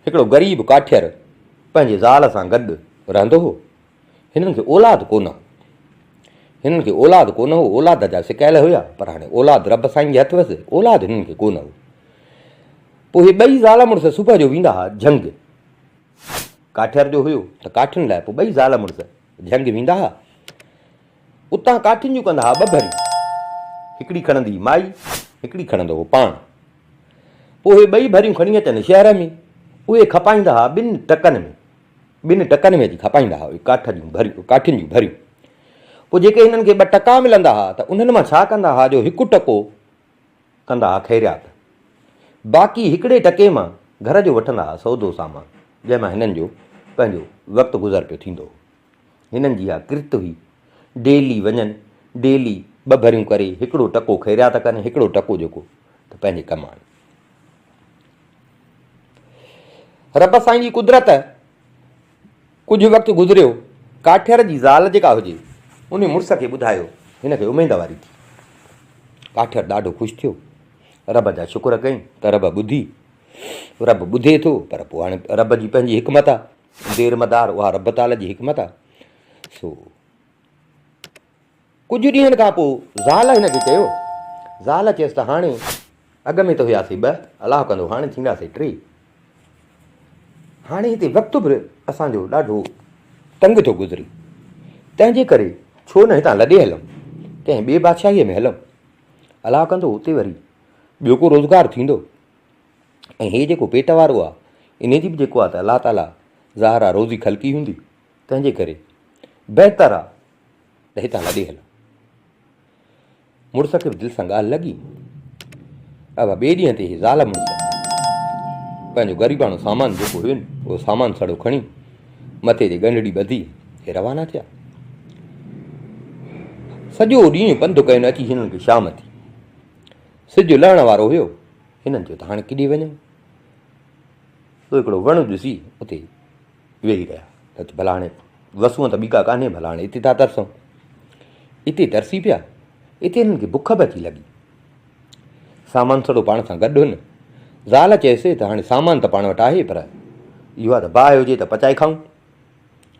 هڪڙو غريب ڪاٺير پنهنجي زال سان گڏ رهندو هو. هنن کي اولاد ڪونه هو. هنن کي اولاد ڪونه هو، اولاد جا سڪايل هيا، پر هاڻي اولاد رب سائين جي هٿ هيس، اولاد هنن کي ڪونه هو. پوء هي ٻئي زال مڙس صبح جو ويندا ها جهنگ. ڪاٺير جو هيو ته ڪاٺين لاء پوء ٻئي زال مڙس جهنگ ويندا ها. اتان ڪاٺين جون ڪندا ها ٻه ڀريون. هڪڙي کڻندي هئي مائي، هڪڙي کڻندو هو پاڻ. پوء اهي ٻئي ڀريون کڻي اچن شهر ۾، اهي کپائيندا ها ٻن ٽڪن ۾. ٻن ٽڪن ۾ اچي کپائيندا ها اهي ڪاٺ جون ڀريون، ڪاٺين جون ڀريون. پوء جيڪي هنن کي ٻه ٽڪا ملندا ها ته انهن مان ڇا ڪندا ها جو هڪ ٽڪو ڪندا ها خيريات. باقي هڪڙي ٽڪي مان گهر جو وٺندا ها سودو سامان، جنهن مان هنن جو پنهنجو وقت گذر پيو ٿيندو هو. هنن جي اها ڪرت هئي. ڊيلي وڃن، ڊيلي ٻه ڀريون ڪري هڪڙو ٽڪو خيريات ڪن، هڪڙو ٽڪو جيڪو ته پنهنجي ڪم آڻين. رب سائين جي قدرت، ڪجهه وقت گذريو، ڪاٺير جي زال جيڪا هجي، انهي مڙس کي ٻڌايو، هن کي اميد واري ٿي. ڪاٺير ڏاڍو خوش ٿيو. رب جا شڪر ڪيائين ته رب ٻڌي. رب ٻڌي ٿو، پر پوء هاڻي رب جي پنهنجي حڪمت آ. دير مدار اها رب تعاليٰ جي حڪمت آ. سو ڪجهه ڏينهن کان پوء زال هن کي چيو، زال چيس ته هاڻي اڳ ۾ ته هياسين ٻه، الله ڪندو هاڻي ٿينداسين ٽي. هاڻي هتي وقت به اسان جو ڏاڍو تنگ ٿو گذري، تنهن جي ڪري ڇو نه هتان لڏي هلون، ڪنهن ٻي بادشاهيء ۾ هلون. الله ڪندو اتي وري ٻيو ڪو روزگار ٿيندو. ۽ هي جيڪو پيٽ وارو آ، انهي جي به جيڪو آ ته الله تعاليٰ ظاهر آ روزي خلقي هوندي، تنهن جي ڪري بهتر آ ته هتان لڏي هلون. مڙس کي به دل سان ڳالهه لڳي. ابا ٻئي ڏينهن تي هي زال مڙس پنهنجو غريباڻو سامان جيڪو هين اهو سامان سڙو کڻي مٿي تي ڳنڍڙي ٻڌي هي روانا ٿيا. سڄو ڏينهن پنڌ ڪين اچي هنن کي شام ٿي. سج لهڻ وارو هيو. هنن چيو ته هاڻي ڪيڏي وڃون؟ سو هڪڙو وڻ ڏسي اتي ويهي رهيا ته ڀلا هاڻي وسون ته ٻي ڪا ڪانهي ڀلا هاڻي اتي ٿا ترسون. اتي ترسي پيا. اتي هنن کي بک به اچي لڳي. سامان سڙو پاڻ سان گڏ هن. زال چيس ته هاڻي سامان ته پاڻ وٽ آهي پر اهو آهي ته باهه هجي ته پچائي کائون.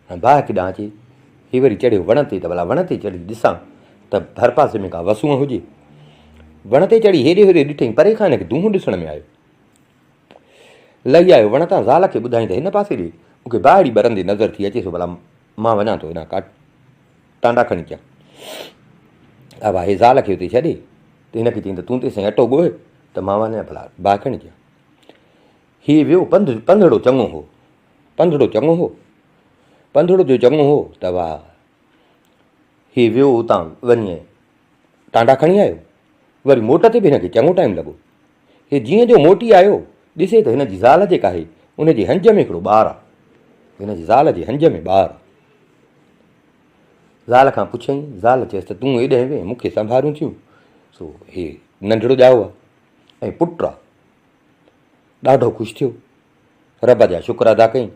هاڻي باهه ڪيڏانهن اچي؟ هي وري چڙهيو وڻ تي ته ڀلا وڻ تي چڙهي ڏسان ته ڀرپاسي ۾ ڪا وسونء هجي. وڻ تي چڙهي هيڏي هوڏي ڏٺئين پري کان هن کي دونهون ڏسڻ ۾ آيو. لهي آيو وڻ تان زال کي ٻڌائين ته هن پاسي ڏي مون کي باهڙي ٻرندي نظر ٿي اچي سو ڀلا مان وڃان ٿو هيڏانهن ڪا ٽانڊا کڻي اچان. ابا هي زال کي اتي ڇڏي ته هن کي چئين ته تون تيسين اٽو ڳوهه ته مان وڃان ڀلا باهه کڻي اچان. هي ويو پنڌ پنڌڙو چڱو هو. پنڌڙو چڱو هو. پنڌڙو جو چڱو هو ته واهه. هي ويو اتان وڃي ٽانڊا کڻي آيو. وري موٽ تي به هن کي چڱو ٽائيم لڳو. هي جيئن جو موٽي آيو، ڏسي ته هن جي زال جيڪا آهي، ان جي هنج ۾ هڪڙو ٻار آ. هن جي زال جي هنج ۾ ٻار. زال کان پڇيائين، زال چيس ته تون ايڏهن وئين، مون کي سنڀاريون ٿيون، سو هي ننڍڙو ڄائو آ ۽ پٽ آ. ڏاڍو خوش ٿيو. رب جا شڪر ادا ڪيائين.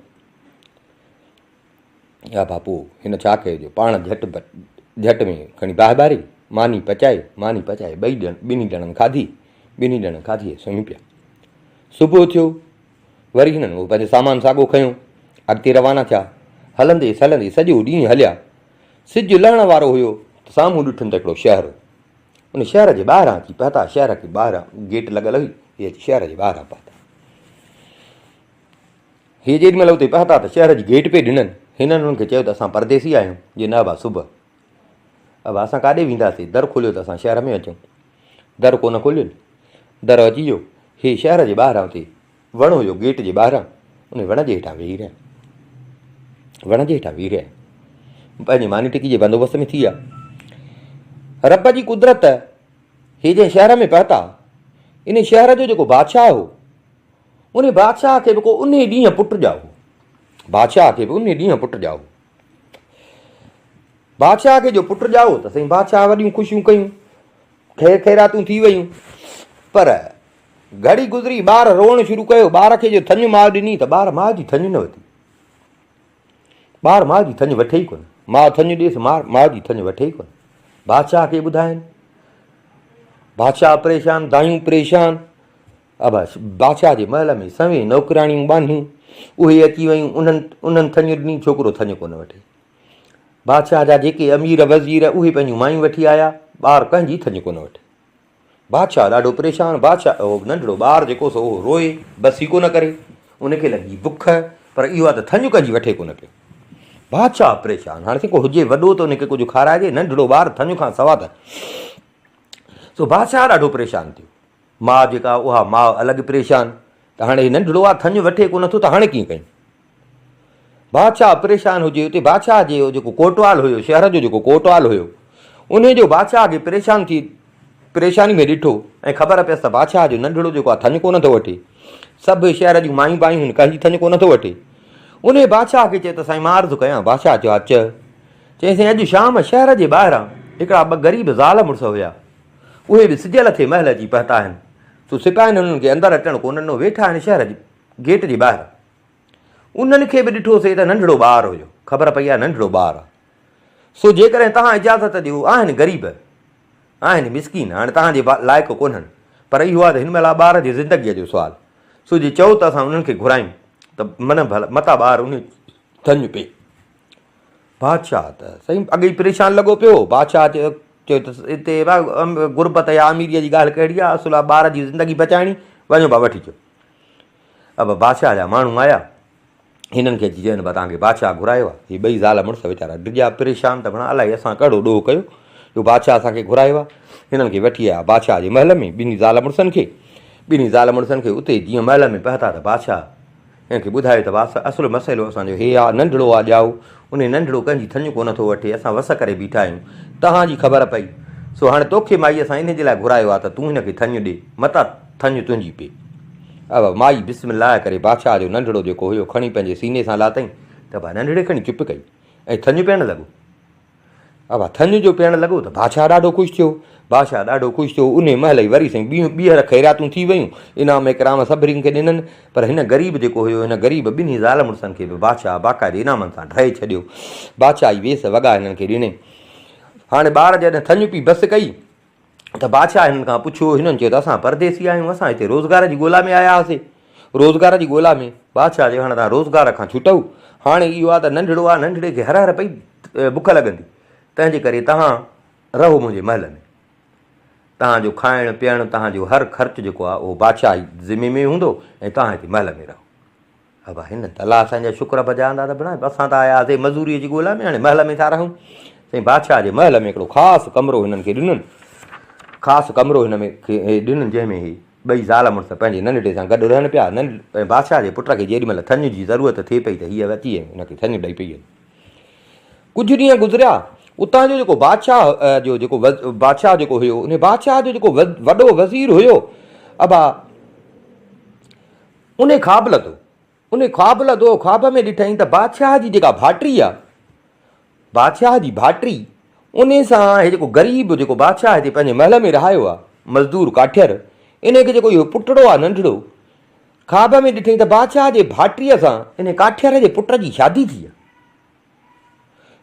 يا باپو هن ڇا ڪيو جو پاڻ جهٽ جهٽ ۾ کڻي باهه ٻاري، ماني پچائي، ماني پچائي ٻئي ڄڻ ٻنهي ڄڻن کاڌي، ٻنهي ڄڻن کاڌي ۽ سمهي پيا. صبح ٿيو، وري هنن اهو پنهنجو سامان ساڳو کنيو، اڳتي روانا ٿيا. هلندي سلندي سڄو ڏينهن هليا. سج لهڻ وارو هيو ته سامهون ڏٺن ته هڪڙو شهر هو. ان شهر جي ٻاهران اچي پهتا، شهر کي ٻاهران گيٽ لڳل هئي، هي اچي شهر جي ٻاهران پهتا. هي جيڏي مهل اتي پهتا ته شهر جي گيٽ پئي ڏنن. هنن انهن کي چيو ته اسان پرديسي آهيون، جي نه ابا صبح. ابا اسان ڪاڏي وينداسين، در کوليو ته اسان شهر ۾ اچون. در ڪونه کولين. در اچي ويو. هي شهر جي ٻاهران اتي وڻ هيو گيٽ جي ٻاهران، ان وڻ جي هيٺان ويهي رهيا. وڻ جي هيٺان ويهي رهيا. پنهنجي ماني ٽڪي جي بندوبست ۾ ٿي ويا. رب جي قدرت هي جنهن شهر ۾ پهتا، ان شهر جو جيڪو بادشاهه هو، انهي بادشاهه کي به ڪو انهي ڏينهن پٽ ڄائو هو. بادشاهه کي به انهي ڏينهن پٽ ڄائو هو. بادشاهه کي جو پٽ ڄائو ته سائين بادشاهه وڏيون خوشيون ڪيون، خير خيراتون ٿي ويون. پر گهڙي گذري ٻار روئڻ شروع ڪيو، ٻار کي جو ٿڃ ماء ڏني ته ٻار ماء جي ٿڃ نه وتي. ٻار ماء جي ٿڃ وٺي ئي ڪونه. ماء ٿڃ ڏيس، ماء جي ٿڃ وٺي ئي ڪونه. بادشاهه کي ٻڌائين. بادشاهه پريشان، دايون پريشان. ابا بادشاهه جي محل ۾ سوين نوڪرياڻيون ٻانهيون اهي اچي ويون، انهن انهن ٿڃ ڏني، ڇوڪرو ٿڃ ڪونه وٺي. بادشاهه جا جيڪي امير وزير اهي پنهنجون مايون وٺي آيا، ٻار ڪنهن جي ٿڃ ڪونه وٺي. بادشاهه ڏاڍو پريشان، بادشاهه اهو ننڍڙو ٻار جيڪو سو اهو روئي بس ئي ڪونه ڪري، ان کي لڳي بک، پر اهو آ ته ٿڃ ڪنهن جي وٺي ڪونه پيو. بادشاهه پريشان، هاڻي سائين ڪو هجي وڏو ته ان کي ڪجهه کارائجي، ننڍڙو ٻار ٿڃ کان سوا ته. سو بادشاهه ڏاڍو پريشان ٿيو. ماء جيڪا اها ماء الڳ پريشان ته هاڻي هي ننڍڙو آ ٿڃ وٺي ڪونه ٿو ته هاڻي ڪيئن ڪيون. بادشاهه پريشان هجي اتي بادشاهه جي جيڪو ڪوٽوال هيو شهر جو جيڪو ڪوٽوال هيو انهي جو بادشاهه کي پريشان ٿي پريشاني ۾ ڏٺو ۽ خبر پيس ته بادشاهه جو ننڍڙو جيڪو آ ٿڃ ڪونه ٿو وٺي سڀ شهر جون مايون بايون هن ڪنهن جي ٿڃ ڪونه ٿو وٺي انهي بادشاهه کي چيو ته سائين مان عرض ڪيان بادشاهه چيو ها چئه چيائين سائين اڄ شام شهر جي ٻاهران هڪڙا ٻه غريب زال مڙس هيا اهي به سج لٿي مهل اچي پهتا آهن، سو سپاهين هنن کي اندر اچڻ ڪونه ڏنو، ويٺا آهن شهر جي گيٽ جي ٻاهر. انهن کي به ڏٺوسي ته ننڍڙو ٻار هيو، خبر پئي آهي ننڍڙو ٻار آهي، سو جيڪڏهن توهان اجازت ڏيو، آهن غريب، آهن مسڪين، هاڻي توهان جي لائق ڪونهن، پر اهو آهي ته هن مهل آهي ٻار جي زندگيء جو سوال، سو جي چئو ته اسان انهن کي گهرايون ته من ڀلا متان ٻار انهي ٿڃ پئي. بادشاهه ته سائين اڳي ئي پريشان لڳو پيو هو. بادشاهه چيو چيو ته هتي غربت يا اميريء جي ڳالهه ڪهڙي آهي، اصل آهي ٻار جي زندگي بچائڻي، وڃو با وٺي اچو. اب بادشاهه جا ماڻهو آيا، هنن کي اچي چين با توهان کي بادشاهه گهرايو آهي. هي ٻئي زال مڙس ويچارا ڊڄيا پريشان ته ڀڻا الائي اسان ڪهڙو ڏوهه ڪيو جو بادشاهه اسان کي گهرايو آهي. هنن کي وٺي آيا بادشاهه جي محل ۾ ٻنهي زال مڙسن کي. ٻنهي زال مڙسن کي اتي جيئن محل ۾ پهتا ته بادشاهه هن کي ٻڌايو ته واس اصل مسئلو اسان جو هي آ، ننڍڙو آ ڄائو، انهي ننڍڙو ڪنهن جي ٿڃ ڪونه ٿو وٺي، اسان وس ڪري بيٺا آهيون، توهان جي خبر پئي، سو هاڻي توکي مائي اسان انهي جي لاء گهرايو آ ته تون هن کي ٿڃ ڏي، متان ٿڃ تنهنجي پئي. ابا مائي بسم الله ڪري بادشاهه جو ننڍڙو جيڪو هيو کڻي پنهنجي سيني سان لاتائين ته ابا ننڍڙي کڻي چپ ڪئي ۽ ٿڃ پيئڻ لڳو. ابا ٿڃ جو پيئڻ لڳو ته بادشاهه ڏاڍو خوش ٿيو. بادشاهه ڏاڍو خوش ٿيو. انهيء مهل ئي وري سائين ٻيون ٻيهر خيراتون ٿي ويون. انعام اڪرام سڀني کي ڏنن. پر هن غريب جيڪو هيو، هن غريب ٻنهي زال مڙسن کي به بادشاهه باقاعدي انعامن سان ڍئي ڇڏيو. بادشاهي ويس وڳا هنن کي ڏني. هاڻي ٻار جڏهن ٿڃ پي بس ڪئي ته بادشاهه هنن کان پڇيو. هنن چيو ته اسان پرديسي آهيون. اسان هتي روزگار جي ڳولا ۾ آيا هئاسي. روزگار جي ڳولا ۾. بادشاهه چيو هاڻي توهان روزگار کان ڇٽؤ. هاڻي اهو آهي ته ننڍڙو آهي، ننڍڙي کي هر هر پئي بک لڳندي، تنهن جي ڪري توهان رهو منهنجي محل ۾. توهان جو کائڻ پيئڻ، توهان جو هر خرچ جيڪو آهي اهو بادشاهي ذمي ۾ هوندو ۽ توهان هتي محل ۾ رهو. ابا هن ته الله سائين جا شڪر بجا آندا ته بڻا اسان ته آيا هئاسين مزوريء جي ڳولا ۾ هاڻي محل ۾ ٿا رهون. سائين بادشاهه جي محل ۾ هڪڙو خاص ڪمرو هنن کي ڏنن. خاص ڪمرو هن ۾ ڏنن جنهن ۾ هي ٻئي زال مڙس پنهنجي ننڍڙي سان گڏ رهن پيا. ننڍ ۽ بادشاهه جي پٽ کي جيڏي مهل ٿڃ جي ضرورت ٿئي پئي ته هيء اچي ۽ هن کي ٿڃ ڏئي پئي. ڪجهه ڏينهن گذريا، اتان جو جيڪو بادشاهه جو جيڪو بادشاهه جيڪو هيو، انهي بادشاهه جو جيڪو وڏو وزير هيو، ابا انهي خواب لڌو، انهي خواب لڌو، خواب ۾ ڏٺائين ته بادشاهه جي جيڪا ڀائٽي آ، بادشاهه جي ڀائٽي، انهي سان هي جيڪو غريب جيڪو بادشاهه هتي پنهنجي محل ۾ رهايو آ، مزدور ڪاٺير، انهي کي جيڪو اهو پٽڙو آ ننڍڙو، خواب ۾ ڏٺائين ته بادشاهه جي ڀائٽيء سان انهي ڪاٺير جي پٽ جي شادي ٿي آ.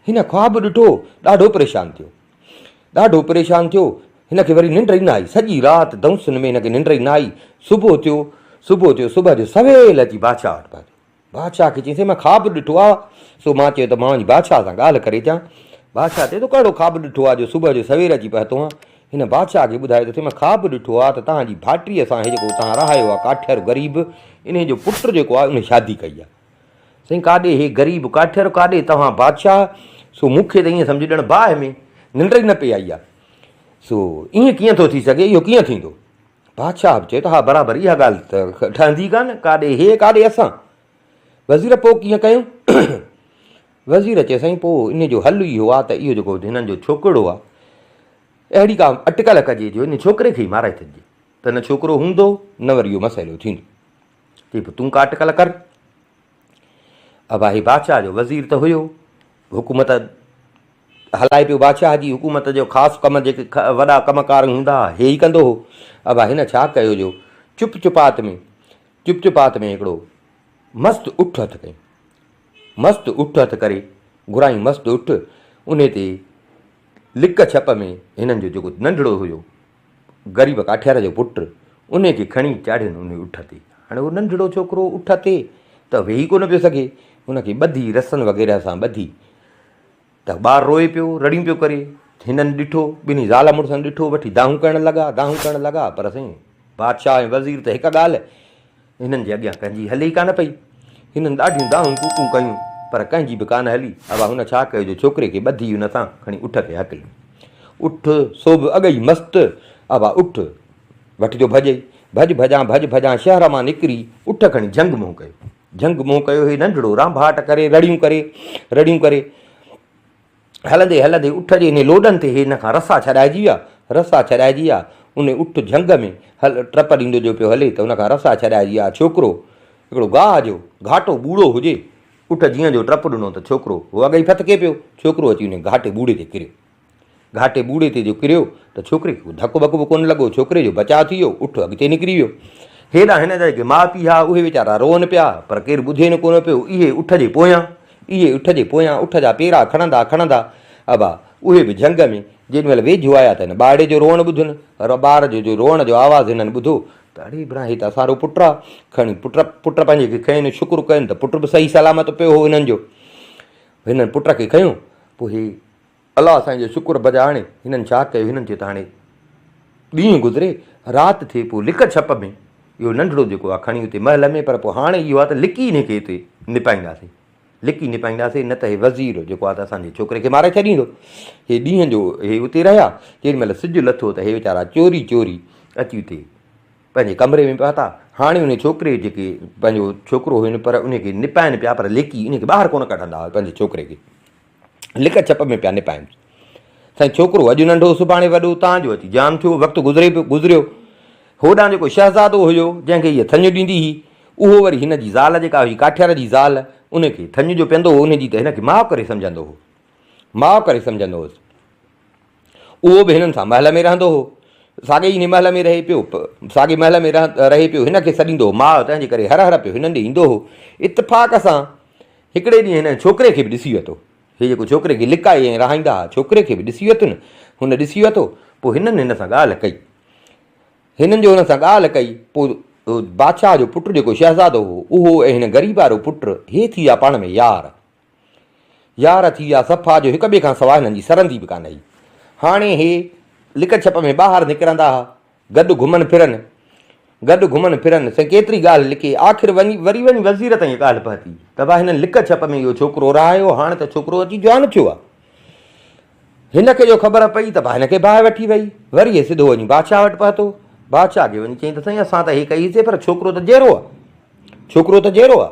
هن خواب ڏٺو، ڏاڍو پريشان ٿيو. ڏاڍو پريشان ٿيو، هن کي وري ننڊ ئي نه آئي. سڄي رات دؤنسن ۾ هن کي ننڊ ئي نه آئي. صبح ٿيو، صبح ٿيو، صبح جو سويل اچي بادشاهه وٽ پهتو. بادشاهه کي چيائين، سائين مان خواب ڏٺو آ، سو مان چيو ته مان وڃي بادشاهه سان ڳالهه ڪري اچان. بادشاهه چيو، تو ڪهڙو خواب ڏٺو آ جو صبح جو سوير اچي پهتو آن؟ هن بادشاهه کي ٻڌايو ته سائين مان خواب ڏٺو آ ته توهان جي ڀائٽيء سان هي جيڪو توهان رهايو آ ڪاٺير غريب، انهيء جو پٽ جيڪو آ، انهيء شادي ڪئي آ. سائين ڪاڏي هي غريب ڪاٺير، ڪاڏي توهان بادشاهه، سو مون کي ته ائين سمجهه ڄڻ باهه ۾ ننڊ ئي نه پئي آئي آ. سو ائين ڪيئن ٿو ٿي سگهي، اهو ڪيئن ٿيندو؟ بادشاهه به چيو ته ها برابر اها ڳالهه ته ٺهندي ڪانه، ڪاڏي هي ڪاڏي اسان. وزير پوء ڪيئن ڪيون؟ وزير چيو سائين پوء ان جو حل اهو آ ته اهو جيڪو هنن جو ڇوڪرڙو آ، اهڙي ڪا اٽڪل ڪجي جو ان ڇوڪري کي ئي مارائي ڇڏجي ته نه ڇوڪرو هوندو نه وري اهو مسئلو ٿيندو. چي پوء تون ڪا اٽڪل ڪر. ابا هي بادشاهه جو وزير ته هيو، حڪومت هلائي پيو بادشاهه جي حڪومت جو خاص ڪم جيڪي وڏا ڪم ڪار هوندا هئا هي ئي ڪندو هو. ابا هن ڇا ڪيو جو چپ چپات ۾ چپ چپات ۾ هڪڙو مست اٺ هٿ ڪيائين. مست اٺ هٿ ڪري گهرايائين مست اٺ انهي تي لڪ ڇپ ۾ هنن جو جيڪو ننڍڙو هيو غريب ڪاٺيار جو پٽ انهي کي کڻي چاڙهين انهي اٺ تي. هاڻي اهو ننڍڙو ڇوڪرو اٺ تي ته ويهي ڪونه پيو سگهي. هن کي ٻڌي رسن وغيره سان ٻڌي ته ٻار روئي پيو، رڙيون پيو ڪري. هنن ڏٺو، ٻنهي زال مڙسن ڏٺو، وٺي دانهون ڪرڻ لڳا، دانهون ڪرڻ لڳا، پر سائين بادشاهه ۽ وزير ته هڪ ڳالهه، هنن جي اڳيان ڪنهن جي هلي ئي ڪانه پئي. هنن ڏاڍيون دانهون ڪوڪون ڪيون، پر ڪنهن جي به ڪانه هلي. ابا هن ڇا ڪيو جو ڇوڪري کي ٻڌي ان سان کڻي اٺ کي هڪليو. اٺ سو به اڳ ئي مست، ابا اٺ وٺجو ڀڄئي. ڀڄ ڀڄان ڀڄ ڀڄان شهر مان نڪري اٺ کڻي جهنگ منهن ڪيو. جهنگ منهن ڪيو هي ننڍڙو رانڀاٽ ڪري رڙيون ڪري رڙيون ڪري هلندي هلندي اٺ جي انهي لوڏن تي هن کان رسا ڇڏائجي ويا رسا ڇڏائجي ويا انهي اٺ جهنگ ۾ هل ٽپ ڏيندو جو پيو هلي ته ان کان رسا ڇڏائجي ويا ڇوڪرو هڪڙو گاهه جو گهاٽو ٻوڙو هجي اٺ جيئن جو ٽپ ڏنو ته ڇوڪرو هو اڳ ئي ڦٿڪي پيو ڇوڪرو اچي انهي گهاٽي ٻوڙي تي ڪريو گهاٽي ٻوڙي تي جو ڪريو ته ڇوڪري کي ڪو ڌڪ ٻڪ به ڪونه لڳو، ڇوڪري جو بچاء ٿي ويو، اٺ اڳتي نڪري ويو. هيڏانهن هن جا جيڪي ماء پيء ها، اهي ويچارا روئن پيا، پر ڪير ٻڌين ڪونه پيو، اهي اٺ جي پويان، اهي اٺ جي پويان، اٺ جا پيرا کڻندا کڻندا، ابا، اهي به جهنگ ۾، جيڏي مهل ويجهو آيا ته هن ٻارڙي جو روئڻ ٻڌن، ٻار جو جو روئڻ جو آواز هنن ٻڌو ته اڙي ڀلا هي ته اسان رو پٽ آ، کڻي پٽ پٽ پنهنجي کي کنين، شڪر ڪين ته پٽ به صحيح سلامت پيو هو هنن جو، هنن پٽ کي کنيو، پوء هي. الله سائين جو شڪر بجا آڻي هنن ڇا ڪيو هنن چيو ته هاڻي ڏينهن گذري رات ٿئي پوء لڪ ڇپ ۾ اهو ننڍڙو جيڪو آهي کڻي اتي محل ۾ پر پوء هاڻي اهو آهي ته لڪي هن کي اتي نپائينداسين لڪي نپائينداسين نه ته هي وزير جيڪو آهي ته اسان جي ڇوڪري کي ماري ڇڏيندو هي ڏينهن جو هي اتي رهيا جيڏي مهل سج لٿو ته هي ويچارا چوري چوري اچي اتي پنهنجي ڪمري ۾ پهتا هاڻي ان ڇوڪري جيڪي پنهنجو ڇوڪرو هين پر ان کي نپائن پيا پر لڪي ان کي ٻاهر ڪونه ڪڍندا هئا پنهنجي ڇوڪري کي لڪ ڇپ ۾ پيا نپائين. سائين ڇوڪرو اڄ ننڍو سڀاڻي وڏو تان جو اچي جان ٿيو. وقت گذري پيو گذريو. هوڏانهن جيڪو شهزادو هيو جنهن کي هيء ٿڃ ڏيندي هئي اهو وري هن جي زال جيڪا هئي ڪاٺيار جي زال ان کي ٿڃ جو پيندو هو ان جي ته هن کي ماء ڪري سمجهندو هو. ماء ڪري سمجهندو هوس. اهو به هنن سان محل ۾ رهندو هو. ساڳئي ئي محل ۾ رهي پيو. ساڳئي محل ۾ رهي پيو. هن کي سڏيندو هو ماء تنهن جي ڪري هر هر پيو هنن ڏي ايندو هو. اتفاق سان هڪڙي ڏينهن هن ڇوڪري کي به ڏسي ورتو. هي جيڪو ڇوڪري کي لڪائي ۽ رهائيندا ها، ڇوڪري کي به ڏسي ورتن. هن ڏسي ورتو، پوء هنن هن سان ڳالهه ڪئي. هنن جو هن سان ڳالهه ڪئي، پوء بادشاهه جو پٽ جيڪو شهزادو هو، اهو ۽ هن غريب وارو پٽ، هي ٿي ويا پاڻ ۾ يار. يار ٿي ويا صفا جو هڪ ٻئي کان سواء هنن جي سرندي به ڪانه هئي. هاڻي هي لڪ ڇپ ۾ ٻاهر نڪرندا ها، گڏ گهمن ڦرن، گڏ گهمن ڦرن، سائين ڪيتري ڳالهه لڪي، آخر وڃي وري وڃي وزير تائين ڳالهه پهتي ته ڀاء هنن لڪ ڇپ ۾ اهو ڇوڪرو رهايو، هاڻ ته ڇوڪرو اچي جوان ٿيو آهي. هن کي جو خبر پئي ته ڀاء هن کي باهه وٺي وئي. وري هي سڌو وڃي بادشاهه وٽ پهتو. بادشاهه کي وڃي چيائين ته سائين اسان ته هي ڪئي هئي سي پر ڇوڪرو ته جيئرو آهي، ڇوڪرو ته جيئرو آهي.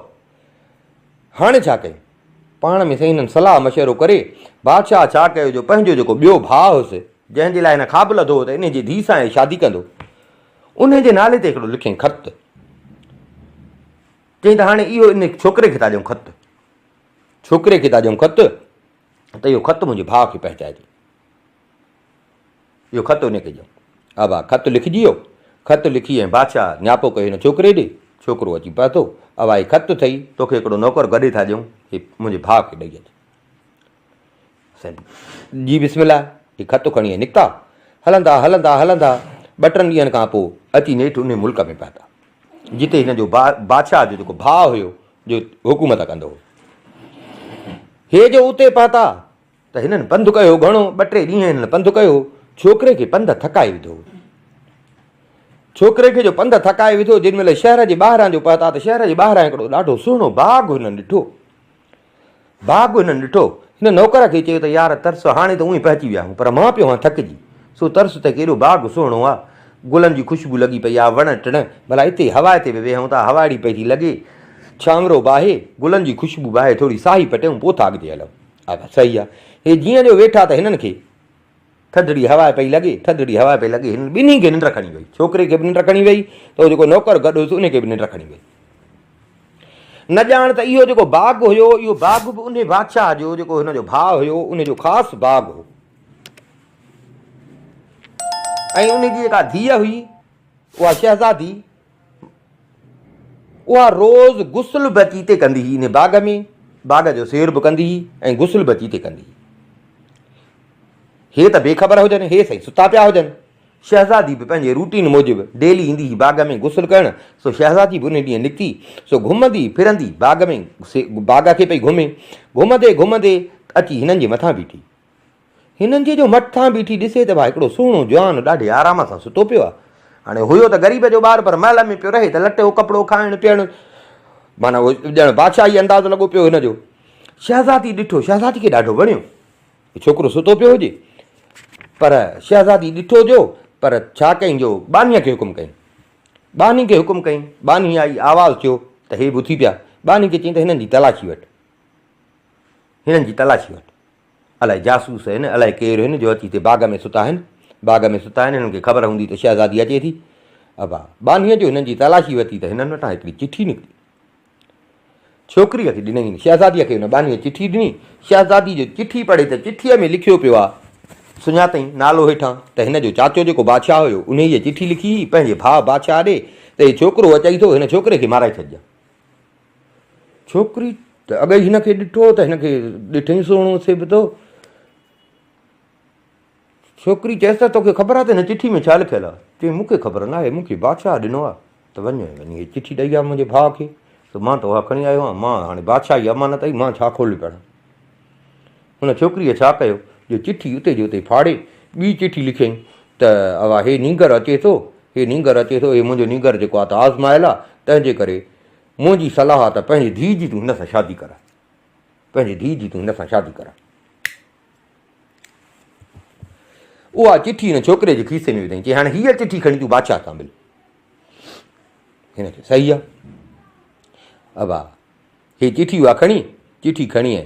هاڻي ڇا ڪيون؟ پاڻ ۾ سائين هنن صلاح مشورو ڪري بادشاهه ڇا ڪيو جو پنهنجو جيڪو ٻيو ڀاء هوس، جنهن جي لاء هن خواب لڌو هو ته انهي جي ڌيء سان هي شادي ڪندو، انهي جي نالي تي هڪڙو لکيائين خط. چيائين ته هاڻي اهو انهي ڇوڪري کي ٿا ڏيون خط، ڇوڪري کي ٿا ڏيون خط ته اهو خط منهنجي ڀاء کي پهچائجي. اهو خط ان کي ڏيو. ابا، خط لکجي ويو. خط لکي ۽ بادشاهه نياپو ڪيو هن ڇوڪري ڏي. ڇوڪرو اچي پهتو. ابا، هي خط اٿئي، توکي هڪڙو نوڪر گڏي ٿا ڏيون، هي منهنجي ڀاء کي ڏئي اچ. سائين، جي بسم الله. هي خط کڻي ۽ نڪتا. هلندا هلندا هلندا ٻه ٽن ڏينهن کان پوء اچي نيٺ انهي ملڪ ۾ پهتا، جتي هن جو بادشاهه جو جيڪو ڀاء هيو، جو حڪومت ڪندو هو. هي جو اتي پهتا ته هنن پنڌ ڪيو گهڻو، ٻه ٽي ڏينهن هنن پنڌ ڪيو، ڇوڪري کي پنڌ ٿڪائي وڌو. ڇوڪري کي جو پنڌ ٿڪائي وڌو، جنهن مهل شهر جي ٻاهران جو پهتا ته شهر جي ٻاهران هڪڙو ڏاڍو سهڻو باغ هنن ڏٺو. باغ هنن ڏٺو. هن نوڪر کي چيو ته يار ترس هاڻي ته اونهي پهچي ويا آهيون، پر مان پيو هان ٿڪجي، سو ترس ته ڪيڏو باغ سهڻو آ، گلن جي خوشبو لڳي پئي آ، وڻ ٽڻ، ڀلا اتي هوا تي به ويهون ٿا، هواڙي پئي ٿي لڳي، ڇانورو به آهي، گلن جي خوشبو به آهي، ٿوري ساهي پٽيون پوء ٿا اڳتي هلون. ها صحيح آ. هي جيئن جو ويٺا ته هنن کي ٿڌڙي هوا پئي لڳي، ٿڌڙي هوا پئي لڳي، هنن ٻنهي کي ننڊ کڻي وئي. ڇوڪري کي به ننڊ کڻي وئي ته اهو جيڪو نوڪر گڏ هيس ان کي به ننڊ کڻي وئي. نه ڄاڻ ته اهو جيڪو باغ هيو، اهو باغ به انهي بادشاهه جو جيڪو هن جو ڀاء هيو، ان جو خاص باغ هو. ۽ ان جي جيڪا ڌيء هئي، اها شهزادي، اها روز غسل به اچي اتي ڪندي هئي، انهي باغ ۾، باغ جو سير به ڪندي هئي ۽ غسل به اچي اتي ڪندي هئي. هي ته بي خبر هجن، هي سائين ستا پيا هجن. شهزادي به پنهنجي روٽين موجب ڊيلي ايندي هئي باغ ۾ غسل ڪرڻ، سو شهزادي به انهي ڏينهن نڪتي، سو گهمندي ڦرندي باغ ۾ باغ کي پئي گهمي، گهمندي گهمندي اچي هنن جي مٿان بيٺي. هنن جي جو مٿان بيٺي ڏسي ته ڀاء هڪڙو سهڻو جوان ڏاڍي آرام سان ستو پيو آهي. هاڻي هيو ته غريب جو ٻار پر محل ۾ پيو رهي ته لٽيو ڪپڙو کائڻ پيئڻ معنيٰ ڄڻ بادشاهي انداز لڳو پيو هن جو. شهزادي ڏٺو، شهزادي کي ڏاڍو وڻيو. ڇوڪرو ستو پيو هجي. پر شهزادي ڏٺو جو پر ڇا ڪيائين جو ٻانهيء کي حڪم ڪيائين. ٻانهي کي حڪم ڪيائين، ٻانهي آئي آواز ٿيو ته هي به اٿي پيا. ٻانهي کي چيائين ته هنن جي تلاشي وٺ. هنن جي تلاشي وٺ. الائي جاسوس آهن، الائي ڪير آهن جو اچي هتي باغ ۾ ستا آهن. باغ ۾ ستا آهن، هنن کي خبر هوندي ته شهزادي اچي ٿي. ابا، ٻانهيء جو هنن جي تلاشي ورتي ته هنن وٽان هڪڙي چٺي نڪتي. ڇوڪريء کي ڏنائين. شهزاديء کي هن ٻانهيء چٺي ڏني. شهزادي جو چٺي پڙهي ته چٺيء ۾ لکيو پيو آ، سڃاتئين، نالو هيٺان، ته هن جو چاچو جيڪو بادشاهه هيو، انهيء چٺي لکي هئي پنهنجي ڀاء بادشاهه ڏي ته هي ڇوڪرو اچئي ٿو، هن ڇوڪري کي مارائي ڇڏجان. ڇوڪري ته اڳ ئي هن کي ڏٺو ته هن کي ڏٺئين سهڻو سيبتو. ڇوڪري چيس ته توکي خبر آهي ته هن چٺي ۾ ڇا لکيل آهي؟ چيائين مون کي خبر ناهي، مون کي بادشاهه ڏنو آهي ته وڃ ۽ وڃي هيء چٺي ڏئي آ منهنجي ڀاء کي، سو مان ته اها کڻي آيو آهيان، مان هاڻي بادشاهه جي امانت آهي، مان ڇا کولي پڙهان؟ هن ڇوڪريء ڇا ڪيو جو چٺي اتي جو اتي ڦاڙي ٻي چٺي لکيائين ته اوا هي نينگر اچي ٿو، هي نينگر اچي ٿو، هي منهنجو نينگر جيڪو آهي ته آزمايل آهي، تنهن جي ڪري منهنجي صلاح آهي ته پنهنجي ڌيء جي تون هن سان شادي ڪراء، پنهنجي ڌيء جي تون هن سان شادي ڪراء. اها چٺي هن ڇوڪري جي کيسي ۾ وڌائين، چي هاڻي هيء چٺي کڻي تون بادشاهه سان مل. هن چيو صحيح آهي. ابا هي چٺي اها کڻي، چٺي کڻي ۽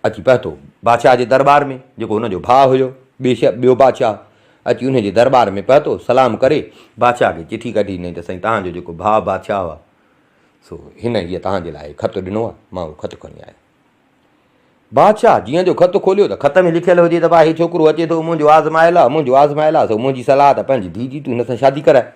اچي پهتو بادشاهه جي درٻار ۾ جيڪو هن جو ڀاء هيو، ٻيو بادشاهه اچي ان جي درٻار ۾ پهتو، سلام ڪري بادشاهه کي چٺي ڪڍي ڏنائين ته سائين توهان جو جيڪو ڀاء بادشاهه آهي سو هن هيء توهان جي لاء خط ڏنو آهي، مان اهو خط کڻي آيو. بادشاهه جيئن جو خط کوليو ته خط ۾ لکيل هجي ته ڀاء هي ڇوڪرو اچي ٿو منهنجو آزمايل آهي، منهنجو آزمايل آهي، سو منهنجي صلاح ته پنهنجي ڌيء جي تون هن سان شادي ڪراء.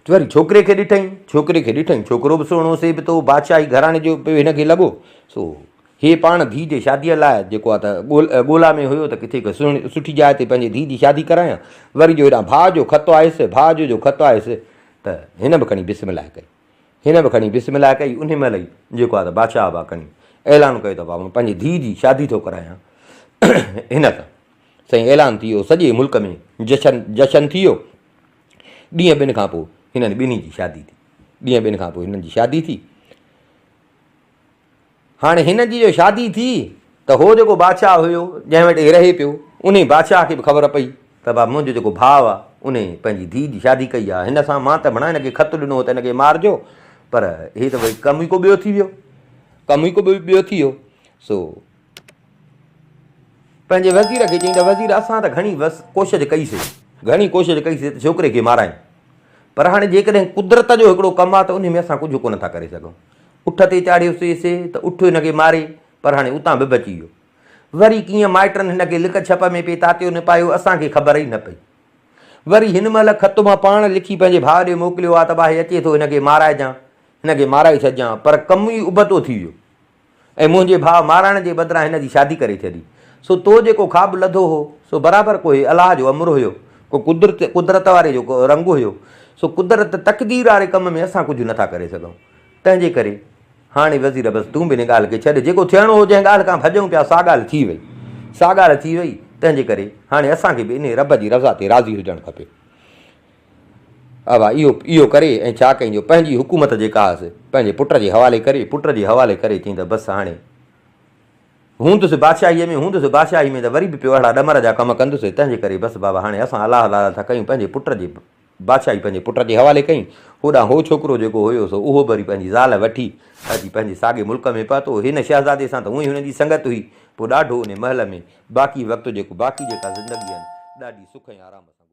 وري ڇوڪري کي ڏٺائين، ڇوڪري کي ڏٺائين، ڇوڪرو به سهڻو سيبتو، بادشاهي گهراڻي جو پيو هن کي لڳو، سو هي پاڻ ڌيء جي شاديء لاء جيڪو آهي ته ڳولا ۾ هيو ته ڪٿي ڪا سهڻي سٺي جاء تي پنهنجي ڌيء جي شادي ڪرايان. وري جو هيڏانهن ڀاء جو خط آيس، ڀاء جو جو خط آيس ته هن به کڻي بسم الله ڪئي. هن به کڻي بسم الله ڪئي، انهي مهل ئي جيڪو آهي ته بادشاهه به کڻي اعلان ڪيو ته بابا پنهنجي ڌيء جي شادي ٿو ڪرايان هن سان. سائين اعلان ٿي ويو، سڄي ملڪ ۾ جشن جشن ٿي ويو. ڏينهن ٻن کان پوء هنن ٻنهي جي شادي ٿي. ڏينهن ٻن کان پوء هنن جي شادي ٿي. هاڻي هن جي جو شادي ٿي ته هو جيڪو بادشاهه هيو جنهن وٽ هي رهي پيو انهي بادشاهه کي به خبر پئي ته ڀا منهنجو جيڪو ڀاء آ انهي پنهنجي ڌيء جي شادي ڪئي آ هن سان مان ته ڀڻا هن کي خط ڏنو هو ته هن کي مارجو پر هي ته وري ڪم ئي ڪو ٻيو ٿي ويو ڪم ئي ڪو ٻيو ٿي ويو سو پنهنجي وزير کي چيائين ته وزير اسان ته گهڻي وس ڪوشش ڪئي سي گهڻي ڪوشش ڪئي سي ته ڇوڪري کي مارايون پر هاڻي جيڪڏهن قدرت جو هڪڙو ڪم آ ته انهي ۾ اسان ڪجهه ڪونه ٿا ڪري سگهون اٺ تي چاڙهيوسي سي ته اٺ هن کي ماري پر هاڻي اتان به بچي ويو. وري ڪيئن مائٽن هن کي لڪ ڇپ ۾ پئي تاتيو نپايو اسان کي خبر ئي نه پئي. وري هن مهل خط مان پاڻ لکي پنهنجي ڀاء ڏي موڪليو آ ته ڀاء هي اچي ٿو هن کي مارائجان، هن کي مارائي ڇڏجان پر ڪم ئي ابتو ٿي ويو. ۽ منهنجي ڀاء مارائڻ جي بدران هن جي شادي ڪري ڇڏي. سو تو جيڪو خواب لڌو هو، سو برابر ڪو هي الله جو امر هيو، ڪو قدرت قدرت واري جو ڪو رنگ هيو. سو قدرت تقدير واري ڪم ۾ اسان ڪجهه نٿا ڪري سگهون. تنهن جي ڪري هاڻي وزير بس تون به ان ڳالهه کي ڇڏ، جيڪو ٿيڻو هو، جنهن ڳالهه کان ڀڄون پيا، سا ڳالهه ٿي وئي. سا ڳالهه ٿي وئي، تنهن جي ڪري هاڻي اسان کي به انهي رب جي رضا تي راضي هجڻ کپي. ابا اهو اهو ڪري ۽ ڇا ڪئين جو پنهنجي حڪومت جيڪا هئس پنهنجي پٽ جي حوالي ڪري پٽ جي حوالي ڪري چئين ته بس هاڻي هوندس بادشاهيء ۾ هوندس بادشاهي ۾ ته وري به پيو اهڙا ڏمر جا ڪم ڪندس تنهن جي ڪري بس بابا هاڻي اسان الله الله ٿا ڪيون پنهنجي پٽ جي بادشاهي پنهنجي پٽ جي حوالي ڪئين هوڏانهن هو ڇوڪرو جيڪو هيو سو اهو به وري پنهنجي زال وٺي اچي پنهنجي ساڳي ملڪ ۾ پهتو هن شهزادي سان ته هونئن ئي هن جي سنگت هئي پوء ڏاڍو انهي محل ۾ باقي وقت جيڪو باقي جيڪا زندگي هن ڏاڍي سک ۽ آرام سان.